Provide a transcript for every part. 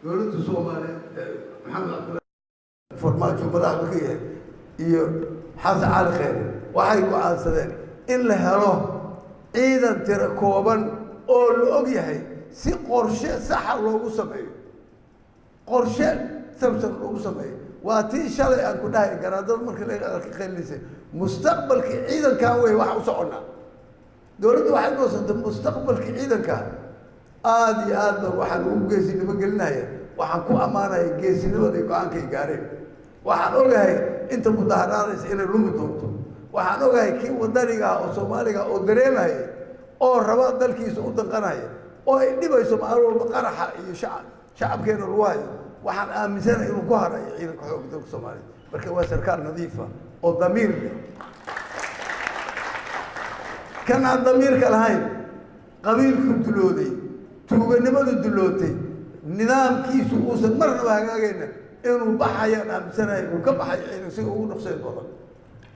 Dowladda Soomaaliyeed ee Maxamed Cabdullahi Farmaajo madaxda ka yahay iyo Xasan Cali Kheyre waxay go-aansadeen in la helo ciidan tiro kooban oo la og yahay, si qorshe saxa loogu sameeyo, qorshe sabsan loogu sameeyo. Waa tii shalay aan ku dhahay garaadada markii laga ka qaylisay mustaqbalkii ciidankan wey. Waxa u soconnaa, dowladdu waxay goosantay mustaqbalkii ciidanka. Aada iyo aad ba waxaan ugu geesinimo gelinaya, waxaan ku ammaanaya geesinimaday go-aankay gaareen. Waxaan ogahay inta mudaharaadaysa inay lumi doonto. Waxaan ogahay kii wadaniga ah oo Soomaaliga oo dareemaya oo raba dalkiisa u danqanaya oo ay dhibayso maalin walba qaraxa iyo shacabkeena lagu hayo. Waxaan aaminsanahay inuu ku harayo ciidanka xoogga dalka Soomaaliya. Marka waa sarkaal nadiifa oo damiir leh. Kan aan damiirka lahayn, qabiilku dulooday, tuuganimadu dulootay, nidaamkiisu uusan marnaba hagaagayna, inuu baxayaan aaminsanahay, uu ka baxay ciidan sida ugu dhaqseed badan.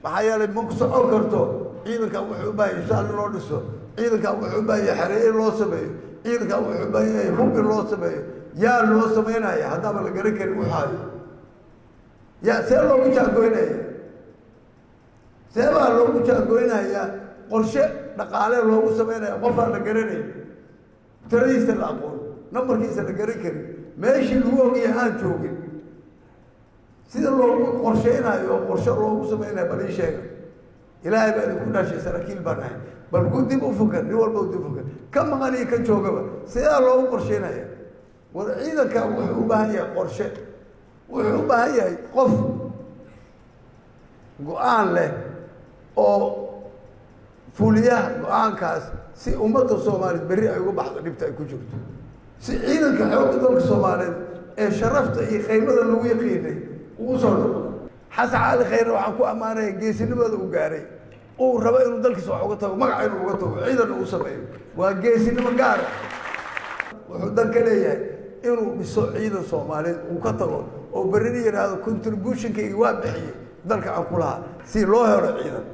Maxaa yeelay, ma ku socon karto. Ciidankan wuxuu u baahan yahay saal in loo dhiso, ciidankan wuxuu u baahan yahay xeree in loo sameeyo, ciidankan wuxuu u baahan yahay hub in loo sameeyo. Yaa loo samaynaya haddaaba la garan karin wuxaayo? Yaa see loogu jaangoynaya? See baa loogu jaangoynayaa qorshe dhaqaale loogu samaynaya qofaan la garanayn, tiradiisa la aqoon, nambarkiisa la garan karin, meeshii lagu ogyahay aan joogin? Sida loogu qorsheynayo oo qorshe loogu samaynayo, bal ii sheega. Ilaahay baa idinku dhashay, saraakiil baan nahay. Bal ku dib u fakar, nin walba dib u fakar, ka maqan iyo ka joogaba. Sidaa loogu qorsheynaya? War ciidanka wuxuu u baahan yahay qorshe, wuxuu u baahan yahay qof go-aan leh oo fuliyaha go-aankaas, si ummadda Soomaaliyeed berri ay uga baxdo dhibta ay ku jirto, si ciidanka xoogga dalka Soomaaliyeed ee sharafta iyo qaymada lagu yaqiinay uu soo noqdo. Xasan Cali Khayre waxaan ku ammaanaya geesinimada uu gaaray, uu rabo inuu dalkiisa wax uga tago, magaca inuu uga tago, ciidanna uu sameeyo. Waa geesinimo gaara. Wuxuu dan ka leeyahay inuu dhiso ciidan Soomaaliyeed, uu ka tago oo berrina yidhaahdo, "Contributionkayga waa bixiyey dalka aan ku lahaa," si loo helo ciidan.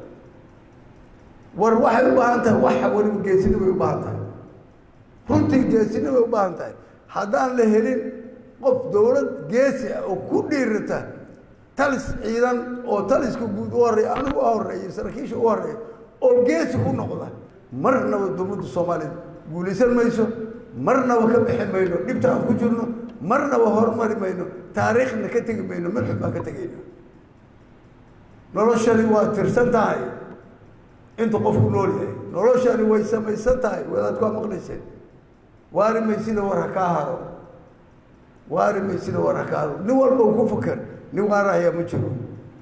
War waxay u baahan tahay, waxa weliba geesinimay u baahan tahay, runtii geesinimay u baahan tahay. Haddaan la helin qof dowlad geesi ah oo ku dhiirata talis ciidan oo taliska guud u horreeya, anigu u horreeya, saraakiisha u horreeya, oo geesi ku noqda, marnaba dowladda Soomaaliya guulaysan mayso, marnaba ka bixi mayno dhibta aan ku jirno, marnaba horumari mayno, taariikhna ka tegi mayno, madxun baan ka tegayna. Noloshani waa tirsan tahay inta qofku nool yahay. Noloshani way samaysan tahay. Wadaadku waa maqlayseen: "Waari maysida, war ha kaa haro, waari maysida, war ha kaa haro." Nin walba uu ku fakar, nin waarahaya ma jiro.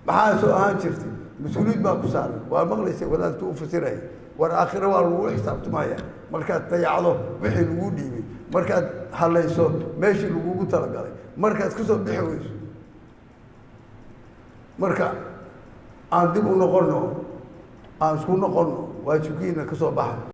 Maxaa soo ahaan jirtay? Mas-uuliyad baa ku saaran. Waa maqlaysa wadaadku u fasiraya. War aakhiro waa lagu xisaabtamaya markaad dayacdo wixii laguu dhiibay, markaad halayso meeshii lagugu talagalay, markaad kasoo bixi weyso. Marka aan dib u noqono, aan isku noqono, waajibkiina ka soo baxa.